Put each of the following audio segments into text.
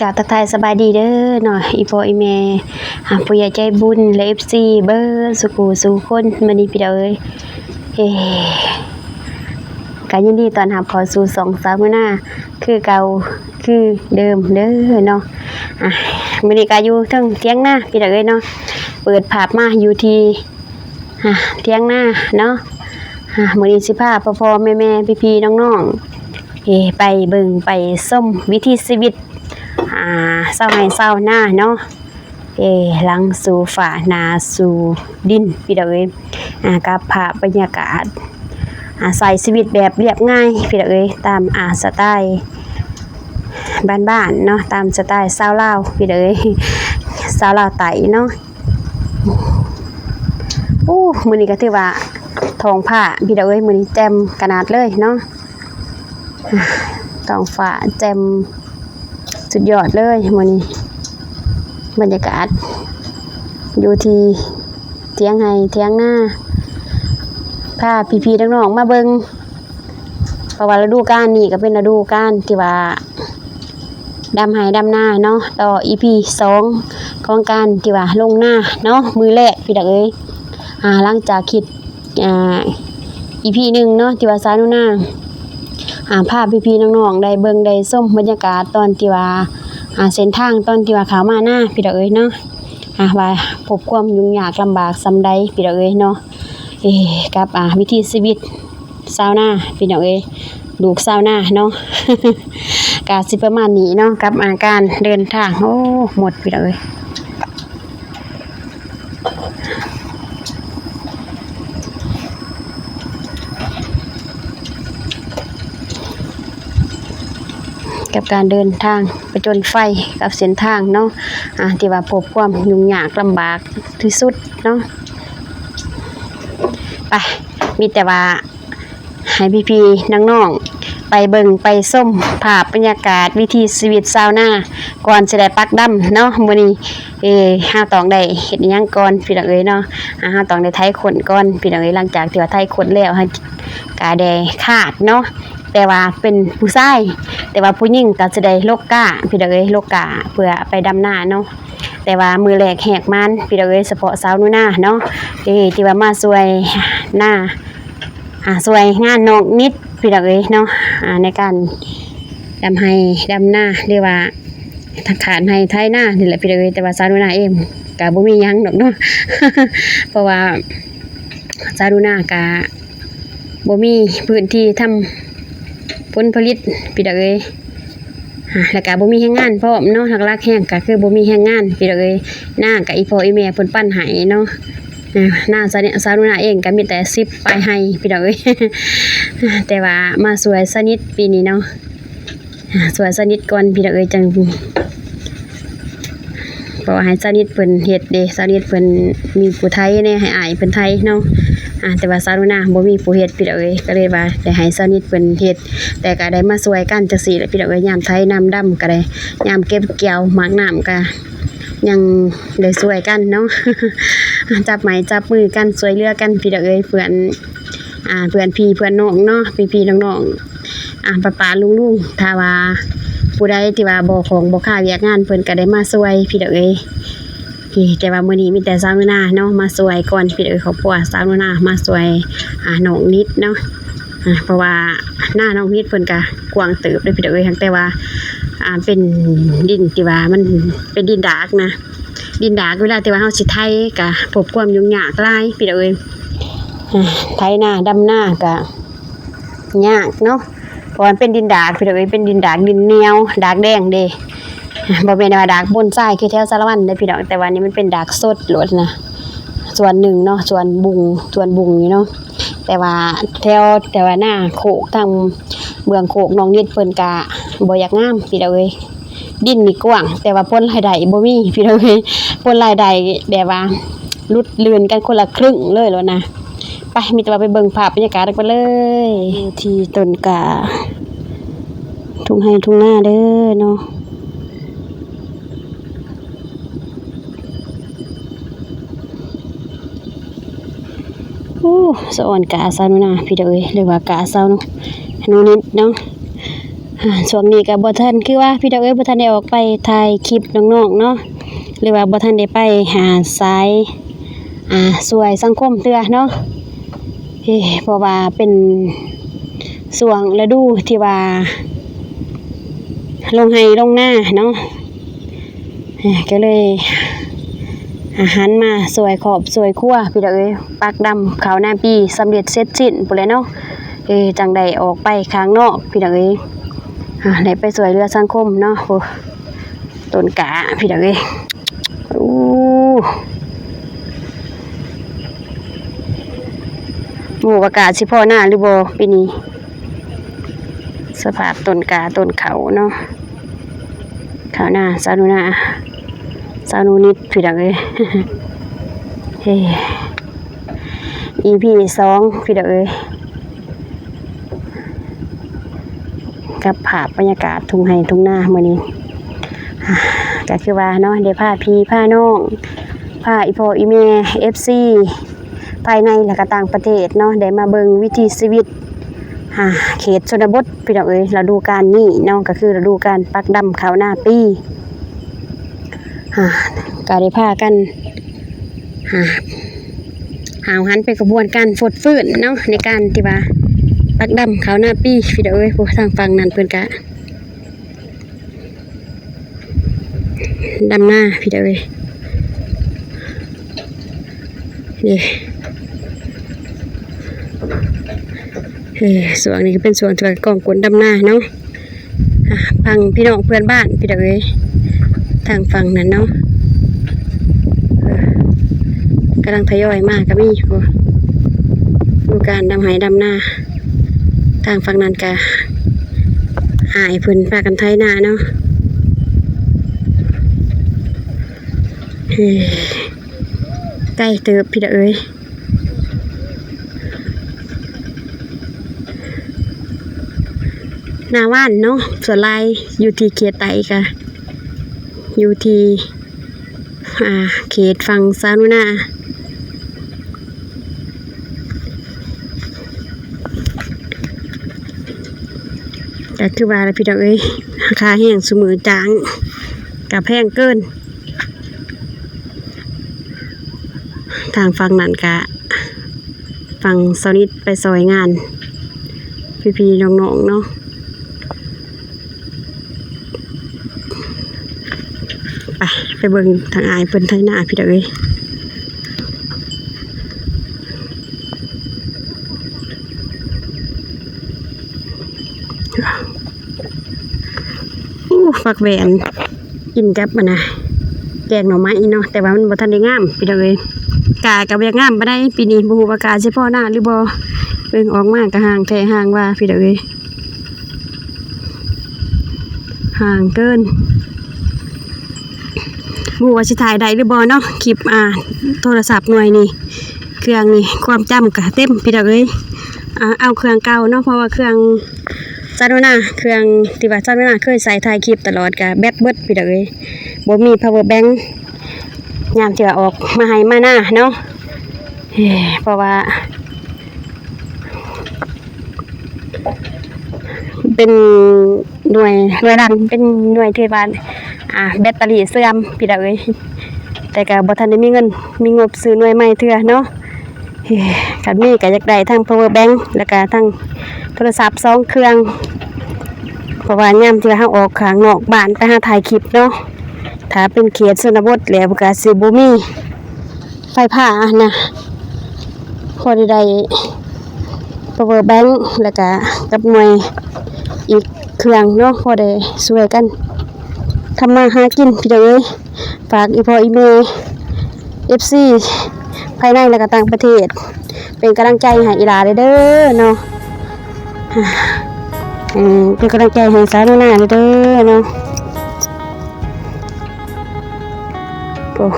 ກາບທັກທາຍສະບາຍດີເດີເນາະ ອີ່ພໍ່ອີ່ແມ່ ອາ ຜູ້ໃຫຍ່ໃຈບຸນ ແລະ ເອັຟຊີ ເບິດສູ່ຜູ້ສູ່ຄົນ. ມື້ນີ້ພີ່ນ້ອງເອີຍ ເອີ ກະຍິນດີຕ້ອນຮັບເຂົ້າສູ່ຊ່ອງສາວໜູນາຄືເກົ່າຄືເດີມເດີເນາະ. ອາ ມື້ນີ້ກະຢູ່ເທິງຖຽງນາພີ່ນ້ອງເອີຍເນາະ ເປີດພາບມາຢູ່ທີ່ ອາ ຖຽງນາເນາະ. ອາ ມື້ນີ້ຊິພາພໍ່ໆ ແມ່ໆ ພີ່ໆ ນ້ອງໆ ເອີ ໄປເບິ່ງໄປຊົມວິຖີຊີວິດ ອາ ຊາວໄຮ່ຊາວນາເນາະ ເອີ ຫຼັງສູ່ຟ້າໜ້າສູ່ດິນພີ່ນ້ອງເອີຍ. ອາ ກັບພາບບັນຍາກາດ ອາ ໃຊ້ຊີວິດແບບລຽບງ່າຍພີ່ນ້ອງເອີຍ ຕາມ ອາ ສະໄຕບ້ານໆ ເນາະ ຕາມສະໄຕຊາວລາວພີ່ນ້ອງເອີຍ ຊາວລາວໃຕ້ເນາະ. ໂອ້ ມື້ນີ້ກໍຖືວ່າທ້ອງຟ້າພີ່ນ້ອງເອີຍ ມື້ນີ້ແຈ່ມຂະໜາດເລີຍເນາະ ທ້ອງຟ້າແຈ່ມສຸດຍອດເລີຍມື້ນີ້. ບັນຍາກາດຢູ່ທີ່ຖຽງໄຮ່ຖຽງນາ ພາພີ່ໆ ນ້ອງໆ ມາເບິ່ງ ເພາະວ່າລະດູການນີ້ກໍເປັນລະດູການທີ່ວ່າດຳໄຮ່ດຳນາເນາະ ຕໍ່ອີພີສອງຂອງການທີ່ວ່າລົງນາເນາະ ມື້ແລກພີ່ນ້ອງເອີຍ. ອາ ຫຼັງຈາກຄລິບ ອາ ອີພີໜຶ່ງເນາະ ທີ່ວ່າສາວໜູນາ ອາ ພາພີ່ໆ ນ້ອງໆ ໄດ້ເບິ່ງໄດ້ຊົມບັນຍາກາດຕອນທີ່ວ່າ ອາ ເສັ້ນທາງຕອນທີ່ວ່າເຂົ້າມານາພີ່ນ້ອງເອີຍເນາະ ອາ ວ່າພົບຄວາມຫຍຸ້ງຍາກລຳບາກສ່ຳໃດພີ່ນ້ອງເອີຍເນາະ. ເອີ ກັບ ອາ ວິຖີຊີວິດຊາວນາພີ່ນ້ອງເອີຍ ລູກຊາວນາເນາະ ກະຊິປະມານນີ້ເນາະ ກັບ ອາ ການເດີນທາງ. ໂອ້ ໝົດພີ່ນ້ອງເອີຍ ກັບການເດີນທາງຜະຈົນໄຟກັບເສັ້ນທາງເນາະ ອາ ທີ່ວ່າພົບຄວາມຫຍຸ້ງຍາກລຳບາກທີ່ສຸດເນາະ. ໄປ ມີແຕ່ວ່າໃຫ້ພີ່ໆ ນ້ອງໆ ໄປເບິ່ງໄປຊົມພາບບັນຍາກາດວິຖີຊີວິດຊາວນາ ກ່ອນຊິໄດ້ປັກດຳເນາະ ມື້ນີ້ ເອີ ເຮົາຕ້ອງໄດ້ເຮັດອີ່ຫຍັງກ່ອນພີ່ນ້ອງເອີຍເນາະ. ອາ ເຮົາຕ້ອງໄດ້ໄຖຂົນກ່ອນພີ່ນ້ອງເອີຍ ຫຼັງຈາກທີ່ວ່າໄຖຂົນແລ້ວ ເຮົາກະໄດ້ຄາດເນາະ ແຕ່ວ່າເປັນຜູ້ຊາຍ ແຕ່ວ່າຜູ້ຍິງກະຊິໄດ້ຫຼົກກ້າພີ່ນ້ອງເອີຍ ຫຼົກກ້າເພື່ອໄປດຳນາເນາະ. ແຕ່ວ່າມື້ແລກແຫກມານພີ່ນ້ອງເອີຍ ສະເພາະສາວໜູນາເນາະ ເອີ ທີ່ວ່າມາຊ່ວຍນາ ອາ ຊ່ວຍງານນ້ອງນິດພີ່ນ້ອງເອີຍເນາະ ອາ ໃນການດຳໄຮ່ດຳນາ ຫຼືວ່າຖາກໄຮ່ໄຖນານີ້ແຫຼະພີ່ນ້ອງເອີຍ. ແຕ່ວ່າສາວໜູນາເອງກະບໍ່ມີຫຍັງດອກເນາະ ເພາະວ່າສາວໜູນາກະບໍ່ມີພື້ນທີ່ທຳຜົນຜະລິດພີ່ນ້ອງເອີຍ ອາ ແລ້ວກະບໍ່ມີແຮງງານພ້ອມເນາະ ຫຼັກໆແຮງກະຄືບໍ່ມີແຮງງານພີ່ນ້ອງເອີຍ. ນາກະອີ່ພໍ່ອີ່ແມ່ເພິ່ນປັນໃຫ້ເນາະ ອາ ນາສາວໜູນາເອງກະມີແຕ່ສິບປາຍໄຮ່ພີ່ນ້ອງເອີຍ ແຕ່ວ່າມາຊ່ວຍສາວນິດປີນີ້ເນາະ ອາ ຊ່ວຍສາວນິດກ່ອນພີ່ນ້ອງເອີຍ ຈັ່ງ ເພາະວ່າໃຫ້ສາວນິດເພິ່ນເຮັດເດ້ ສາວນິດເພິ່ນມີຜູ້ໄຖແດ່ ໃຫ້ອ້າຍເພິ່ນໄຖເນາະ ອາ ແຕ່ວ່າສາວໜູນາບໍ່ມີຜູ້ເຮັດພີ່ນ້ອງເອີຍ ກໍເລີຍວ່າໄດ້ໃຫ້ສາວນິດເພິ່ນເຮັດ. ແຕ່ກໍໄດ້ມາຊ່ວຍກັນຈັ່ງຊີ້ແຫຼະພີ່ນ້ອງເອີຍ ຍາມໄຖນາມດຳກໍໄດ້ ຍາມເກັບກ່ຽວໝາກນ້ຳກໍຍັງໄດ້ຊ່ວຍກັນເນາະ ຈັບໄມ້ຈັບມືກັນ ຊ່ວຍເຫຼືອກັນພີ່ນ້ອງເອີຍ ເພື່ອນ ອາ ເພື່ອນພີ່ເພື່ອນນ້ອງເນາະ ພີ່ໆນ້ອງໆ ອາ ປ້າໆລຸງໆ ຖ້າວ່າຜູ້ໃດທີ່ວ່າບໍ່ຂອງບໍ່ຄ່າວຽກງານ ເພິ່ນກໍໄດ້ມາຊ່ວຍພີ່ນ້ອງເອີຍ. ເອີ ແຕ່ວ່າມື້ນີ້ມີແຕ່ສາວໜູນາເນາະ ມາຊ່ວຍກ່ອນພີ່ນ້ອງເອີຍ ຄອບຄົວສາວໜູນາມາຊ່ວຍ ອາ ນ້ອງນິດເນາະ ອາ ເພາະວ່ານານ້ອງນິດເພິ່ນກະກວ້າງເຕີບເດ້ພີ່ນ້ອງເອີຍ ຫາກແຕ່ວ່າ ອາ ເປັນດິນທີ່ວ່າມັນເປັນດິນດາກນະ ດິນດາກ ເວລາທີ່ວ່າເຮົາຊິໄຖກະພົບຄວາມຫຍຸ້ງຍາກຫຼາຍພີ່ນ້ອງເອີຍ ອາ ໄຖນາດຳນາກະ ຍາກເນາະ ເພາະວ່າມັນເປັນດິນດາກພີ່ນ້ອງເອີຍ ເປັນດິນດາກ ດິນໜຽວ ດາກແດງເດ້ ບໍ່ແມ່ນວ່າດາກໂບນຊາຍຄືແຖວສາລະວັນເດ້ພີ່ນ້ອງ ແຕ່ວ່ານີ້ມັນເປັນດາກສົດໂລດນະ ສວນໜຶ່ງເນາະ ສວນບຸງ ສວນບຸງນີ້ເນາະ ແຕ່ວ່າແຖວ ແຕ່ວ່ານາໂຄກທາງເບື້ອງໂຄກນ້ອງນິດເພິ່ນກະບໍ່ຢາກງາມພີ່ນ້ອງເອີຍ ດິນນີ້ກວ້າງ ແຕ່ວ່າຜົນລາຍໄດ້ບໍ່ມີພີ່ນ້ອງເອີຍ ຜົນລາຍໄດ້ແບບວ່າຫຼຸດລື່ນກັນຄົນລະຄຶ່ງເລີຍໂລດນະ. ໄປ ມີແຕ່ວ່າໄປເບິ່ງພາບບັນຍາກາດກັນເລີຍ ຢູ່ທີ່ຕົ້ນກ້າ ທົ່ງໄຮ່ທົ່ງນາເດີເນາະ. ໂອ້ ສະອອນກ້າສາວໜູນາພີ່ນ້ອງເອີຍ ຫຼືວ່າກ້າສາວໜູນິດເນາະ ອ່າ ຊ່ວງນີ້ກໍບໍ່ທັນ ຄືວ່າພີ່ນ້ອງເອີຍ ບໍ່ທັນໄດ້ອອກໄປຖ່າຍຄລິບນ້ອງໆເນາະ ຫຼືວ່າບໍ່ທັນໄດ້ໄປຫາສາຍ ອ່າ ຊ່ວຍສັງຄົມເທື່ອເນາະ ເພາະວ່າເປັນຊ່ວງລະດູທີ່ວ່າລົງໄຮ່ລົງນາເນາະ ອ່າ ກໍເລີຍ ອ່າ ຫັນມາຊ່ວຍຄອບຊ່ວຍຄົວພີ່ນ້ອງເອີຍ ປັກດຳເຂົ້ານາປີສຳເລັດເສັດສິ້ນພຸ້ນແຫຼະເນາະ ເອີ ຈັ່ງໄດ້ອອກໄປຂ້າງນອກພີ່ນ້ອງເອີຍ ອ່າ ໄດ້ໄປຊ່ວຍເຫຼືອສັງຄົມເນາະ ໂອ້ ຕົ້ນກ້າພີ່ນ້ອງເອີຍ ໂອ້ ບໍ່ຮູ້ວ່າກ້າຊິພໍນາຫຼືບໍ່ປີນີ້ ສະພາບຕົ້ນກ້າຕົ້ນເຂົ້າເນາະ ເຂົ້ານາ ຊາວໜູນາ ຊາວໜູນິດ ພີ່ນ້ອງເອີຍ ເອີ ອີພີສອງ ພີ່ນ້ອງເອີຍ ກັບພາບບັນຍາກາດທົ່ງໄຮ່ທົ່ງນາມື້ນີ້ ກໍຄືວ່າເນາະ ໄດ້ພາພີ່ພານ້ອງ ພາອີ່ພໍ່ອີ່ແມ່ ເອັຟຊີ ພາຍໃນ ແລະ ກໍຕ່າງປະເທດເນາະ ໄດ້ມາເບິ່ງວິຖີຊີວິດ ອ່າ ເຂດຊົນນະບົດ ພີ່ນ້ອງເອີຍ ລະດູການນີ້ເນາະ ກໍຄືລະດູການປັກດຳເຂົ້ານາປີ ອ່າ ກໍໄດ້ພາກັນ ອ່າ ຫ້າວຫັນເປັນຂະບວນການຟົດຟື້ນເນາະ ໃນການທີ່ວ່າປັກດຳເຂົ້ານາປີ ພີ່ນ້ອງເອີຍ ຜູ້ທາງຝັ່ງນັ້ນເພິ່ນກະ ດຳນາພີ່ນ້ອງເອີຍ ນີ້ ເອີ ຊ່ວງນີ້ກໍເປັນຊ່ວງທີ່ວ່າກອງກົນດຳນາເນາະ ອ່າ ຝັ່ງພີ່ນ້ອງເພື່ອນບ້ານພີ່ນ້ອງເອີຍ ທາງຝັ່ງນັ້ນເນາະ ເອີ ກຳລັງທະຍອຍມາກໍມີ ໂອ້ ດູການດຳໄຮ່ດຳນາ ທາງຝັ່ງນັ້ນກະອ້າຍເພິ່ນພາກັນໄຖນາເນາະ ເອີ ໄກເຕີບພີ່ນ້ອງເອີຍ ນາຫວານເນາະ ສ່ວນຫຼາຍຢູ່ທີ່ເຂດໃຕ້ກະ ຢູ່ທີ່ ອ່າ ເຂດຝັ່ງຊາວໜູນາ ກໍຄືວ່າລະພີ່ນ້ອງເອີຍ ຄ່າແຮງຊຸມື້ຈ້າງກໍແພງເກີນ ທາງຝັ່ງນັ້ນກະ ຝັ່ງຊາວນິດໄປຊ່ອຍງານ ພີ່ໆນ້ອງໆເນາະ ໄປ ໄປເບິ່ງທາງອ້າຍເພິ່ນໄຖນາພີ່ນ້ອງເອີຍ ໂອ້ ຜັກແວ່ນ ກິນກັບ ອັນນະ ແກງໜໍ່ໄມ້ເນາະ ແຕ່ວ່າມັນບໍ່ທັນໄດ້ງາມພີ່ນ້ອງເອີຍ ກ້າກໍບໍ່ຢາກງາມປານໃດປີນີ້ ບໍ່ຮູ້ວ່າກ້າຊິພໍນາຫຼືບໍ່ ເບິ່ງອອກມາກໍຫ່າງແທ້ຫ່າງວ່າພີ່ນ້ອງເອີຍ ຫ່າງເກີນ ບໍ່ຮູ້ວ່າຊິຖ່າຍໄດ້ຫຼືບໍ່ເນາະ ຄລິບ ອ່າ ໂທລະສັບໜ່ວຍນີ້ ເຄື່ອງນີ້ ຄວາມຈຳກໍເຕັມພີ່ນ້ອງເອີຍ ອ່າ ເອົາເຄື່ອງເກົ່າເນາະ ເພາະວ່າເຄື່ອງ ຊາວໜູນາ ເຄື່ອງທີ່ວ່າຊາວໜູນາເຄີຍໃຊ້ຖ່າຍຄລິບຕະຫຼອດກະແບັດເບິດພີ່ນ້ອງເອີຍ ບໍ່ມີພາວເວີແບັງ ຍາມທີ່ວ່າອອກມາໄຮ່ມານາເນາະ ເພາະວ່າເປັນໜ່ວຍ ໜ່ວຍຫຼັງ ເປັນໜ່ວຍທີ່ວ່າ ອ່າ ແບັດເຕີຣີເສື່ອມພີ່ນ້ອງເອີຍ ແຕ່ກະບໍ່ທັນໄດ້ມີເງິນມີງົບຊື້ໜ່ວຍໃໝ່ເທື່ອເນາະ. ເອີ ຄັນມີກໍຢາກໄດ້ທັງພາວເວີແບັງ ແລ້ວກະທັງໂທລະສັບສອງເຄື່ອງ ເພາະວ່າຍາມທີ່ວ່າເຮົາອອກຂ້າງນອກບ້ານໄປຫາຖ່າຍຄລິບເນາະ ຖ້າເປັນເຂດຊົນນະບົດແລ້ວກໍຊິບໍ່ມີໄຟຟ້າຫັ້ນນະ ພໍໄດ້ ໄດ້ພາວເວີແບັງ ແລ້ວກະກັບໜ່ວຍອີກເຄື່ອງເນາະ ພໍໄດ້ຊ່ວຍກັນທຳມາຫາກິນ ພີ່ນ້ອງເອີຍ. ຝາກອີ່ພໍ່ອີ່ແມ່ ເອັຟຊີ ພາຍໃນ ແລະກະຕ່າງປະເທດ ເປັນກຳລັງໃຈໃຫ້ອີ່ຫຼ້າເດີເນາະ ເປັນກຳລັງໃຈໃຫ້ສາວໜູນາເດີເນາະ.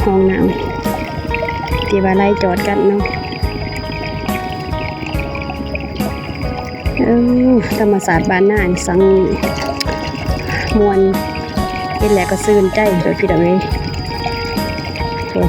ຫ້ອງນ້ຳທີ່ວ່າໄລ່ຈອດກັນເນາະ. ເອີ ທຳມະຊາດບ້ານນານີ້ຊ່າງມ່ວນ ເຫັນແລ້ວກໍຊື່ນໃຈໂລດພີ່ນ້ອງເອີຍ. ໂອ້.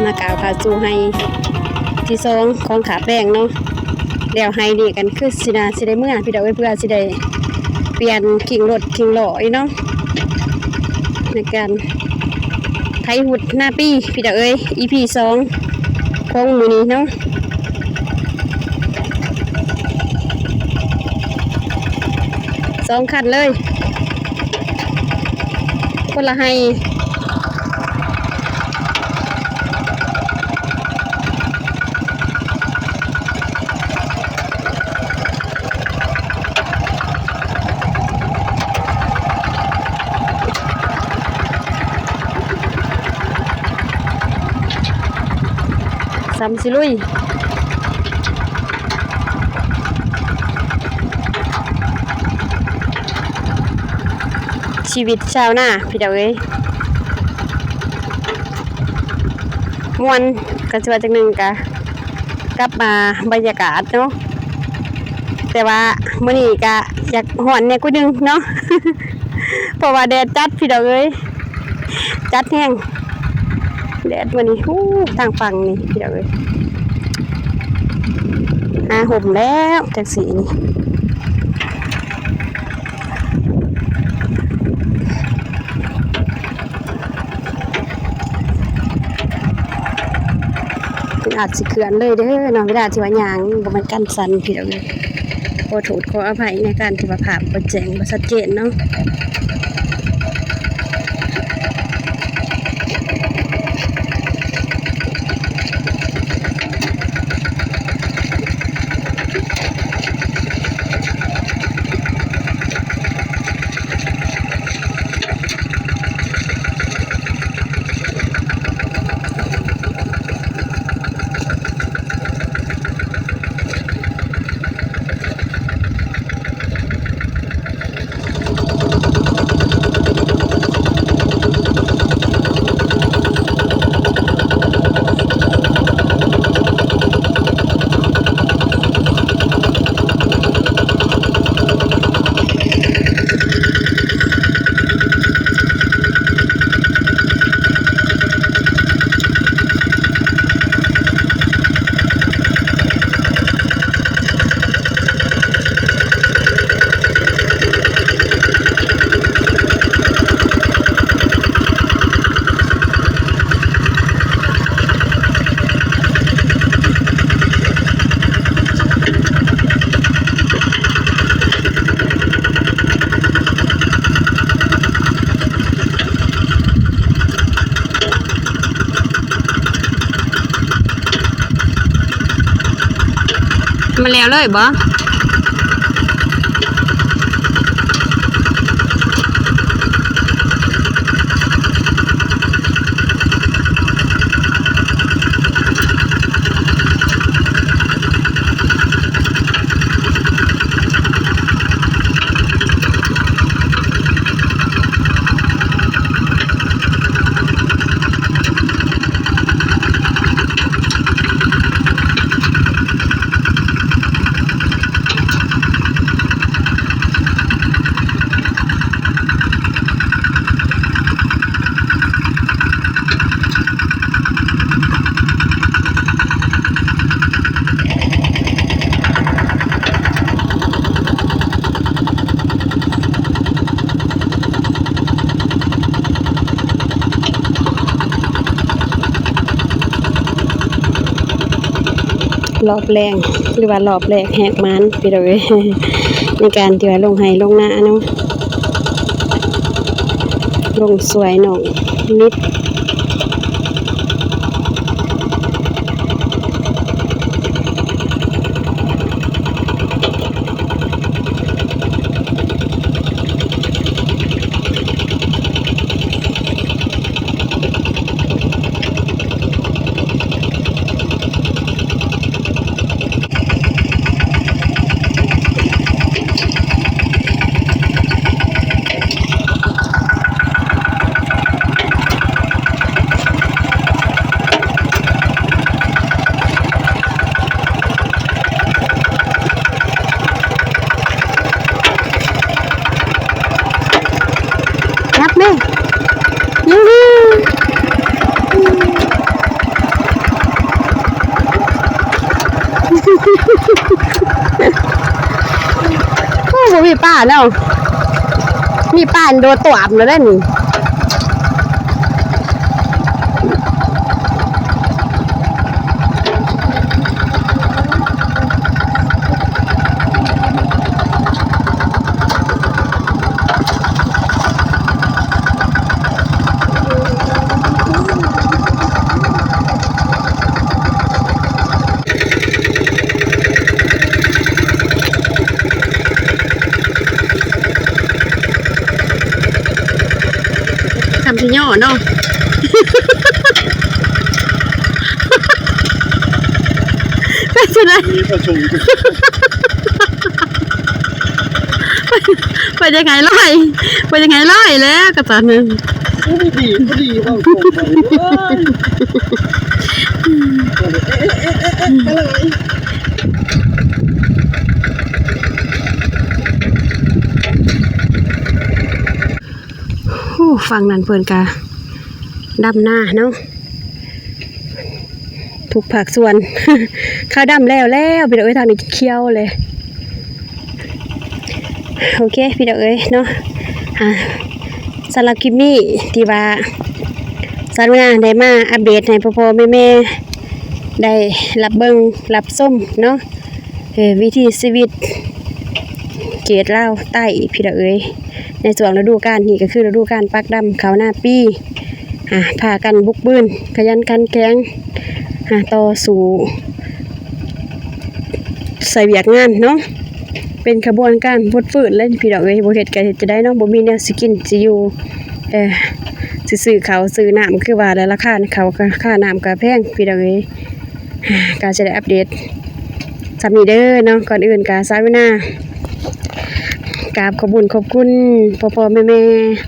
ມາກ້າວເຂົ້າສູ່ໄຮ່ທີສອງຂອງຂ້າແປ້ງເນາະ. ແລ້ວໄຮ່ນີ້ກັນຄືຊິໜ້າຊິໄດ້ເມືອພີ່ນ້ອງເອີຍ ເພື່ອຊິໄດ້ປ່ຽນຄີງລົດຄີງລໍ້ອີກເນາະ ໃນການໄຖຫຸດນາປີພີ່ນ້ອງເອີຍ. ອີພີສອງຂອງມື້ນີ້ເນາະ. ສອງຄັນເລີຍ ຄົນລະໄຮ່. ສ່ຳຊິລຸຍ ຊີວິດຊາວນາພີ່ນ້ອງເອີຍ ມ່ວນ ກໍຊິວ່າຈັ່ງໜຶ່ງກະ ກັບມາບັນຍາກາດເນາະ ແຕ່ວ່າມື້ນີ້ກະຢາກຮ້ອນແດ່ກວ່າໜຶ່ງເນາະ ເພາະວ່າແດດຈັດພີ່ນ້ອງເອີຍ ຈັດແຮງ ແດດມື້ນີ້. ໂອ້ ທາງຝັ່ງນີ້ພີ່ນ້ອງເອີຍ ຫາຮົ່ມແລ້ວຈັ່ງຊີ້ນີ້. ອາດຊິເຄື່ອນເລີຍເດີເນາະ ເວລາທີ່ວ່າຍ່າງ ບໍ່ແມ່ນກັນສັ່ນພີ່ນ້ອງເອີຍ ຂໍໂທດຂໍອະໄພໃນການທີ່ວ່າພາບບໍ່ແຈ້ງ ບໍ່ຊັດເຈນເນາະ. ເ ມັນແລ້ວເລີຍບໍ? ລອບແລງ ຫຼືວ່າລອບແລກແຫກໝານ ພີ່ນ້ອງເອີຍ ໃນການທີ່ວ່າລົງໄຮ່ລົງນາເນາະ ລົງຊ່ວຍນ້ອງນິດ. งัບແມ່ ຢູ ໂອ້ ບໍ່ມີປາເນາະ ມີປາໂດດຕວມແລ້ວເດ້ນີ້. ຄຳຊິຍໍ້ເນາະ ເປັນຈັ່ງໃດ? ມີປະຊຸມ ເພິ່ນຢາກໃຫ້ລອຍ ເພິ່ນຢາກໃຫ້ລອຍແລ້ວກະຕອນນັ້ນ ໂອ້ຍ ດີ ພໍດີເວົ້າຕົງໄປເວີຍ ເອະ ເອະ ເອະ ເອະ ເອະ ໂອ້ ຝັ່ງນັ້ນເພິ່ນກະດຳນາເນາະ. ທຸກພາກສ່ວນ ເຂົາດຳແລ້ວແລ້ວ ພີ່ນ້ອງເອີຍ ທາງນີ້ຂຽວເລີຍ. ໂອເຄ ພີ່ນ້ອງເອີຍເນາະ ອ່າ ສຳລັບຄລິບນີ້ທີ່ວ່າສາວໜູນາໄດ້ມາອັບເດດໃຫ້ພໍ່ໆແມ່ໆໄດ້ຮັບເບິ່ງຮັບຊົມເນາະ ເອີ ວິຖີຊີວິດເຂດລາວໃຕ້ ພີ່ນ້ອງເອີຍ ໃນຊ່ວງລະດູການນີ້ກະຄືລະດູການປັກດຳເຂົ້ານາປີ ອ່າ ພາກັນບຸກບືນ ຂະຫຍັນຂັນແຂງ ອ່າ ຕໍ່ສູ້ໃສ່ວຽກງານເນາະ ເປັນຂະບວນການຟົດຟື້ນເລີຍພີ່ນ້ອງເອີຍ ບໍ່ເຮັດກະເຮັດຈັ່ງໃດເນາະ ບໍ່ມີແນວຊິກິນຊິຢູ່ ເອີ ຊິຊື້ເຂົ້າຊື້ນ້ຳ ຄືວ່າແຫຼະ ລາຄາເຂົ້າ ລາຄານ້ຳກະແພງພີ່ນ້ອງເອີຍ ກະຈະໄດ້ອັບເດດ ສ່ຳນີ້ເດີເນາະ ກ່ອນອື່ນກະສາວໜູນາ ກາບຂອບບຸນຂອບຄຸນພໍ່ໆແມ່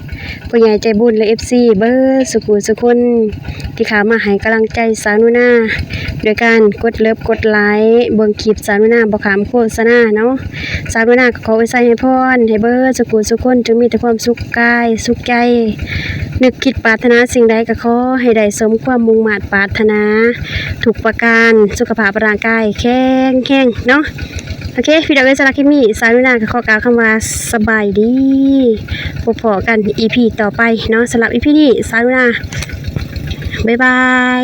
ໆ ຜູ້ໃຫຍ່ໃຈບຸນ ແລະ ເອັຟຊີ ເບີດສຸຂູສຸຄົນ ທີ່ເຂົ້າມາໃຫ້ກຳລັງໃຈສາວໜູນາ ໂດຍການກົດເລີບກົດໄລ ເບິ່ງຄລິບສາວໜູນາ ບໍ່ຂ້າມໂຄສະນາເນາະ ສາວໜູນາກະຂໍອວຍໄຊໃຫ້ພອນ ໃຫ້ເບີດສຸຂູສຸຄົນ ຈົ່ງມີແຕ່ຄວາມສຸກກາຍສຸກໃຈ ນຶກຄິດປາດຖະໜາສິ່ງໃດກະຂໍໃຫ້ໄດ້ສົມຄວາມມຸ່ງມາດປາດຖະໜາ ທຸກປະການ ສຸຂະພາບຮ່າງກາຍແຂງແຮງເນາະ. ໂອເຄ ພີ່ນ້ອງເອີຍ ສຳລັບຄລິບນີ້ ສາວໜູນາກະຂໍກ່າວຄຳວ່າສະບາຍດີ ພົບພໍ້ກັນອີພີຕໍ່ໄປເນາະ. ສຳລັບອີພີນີ້ ສາວໜູນາ ບາຍບາຍ.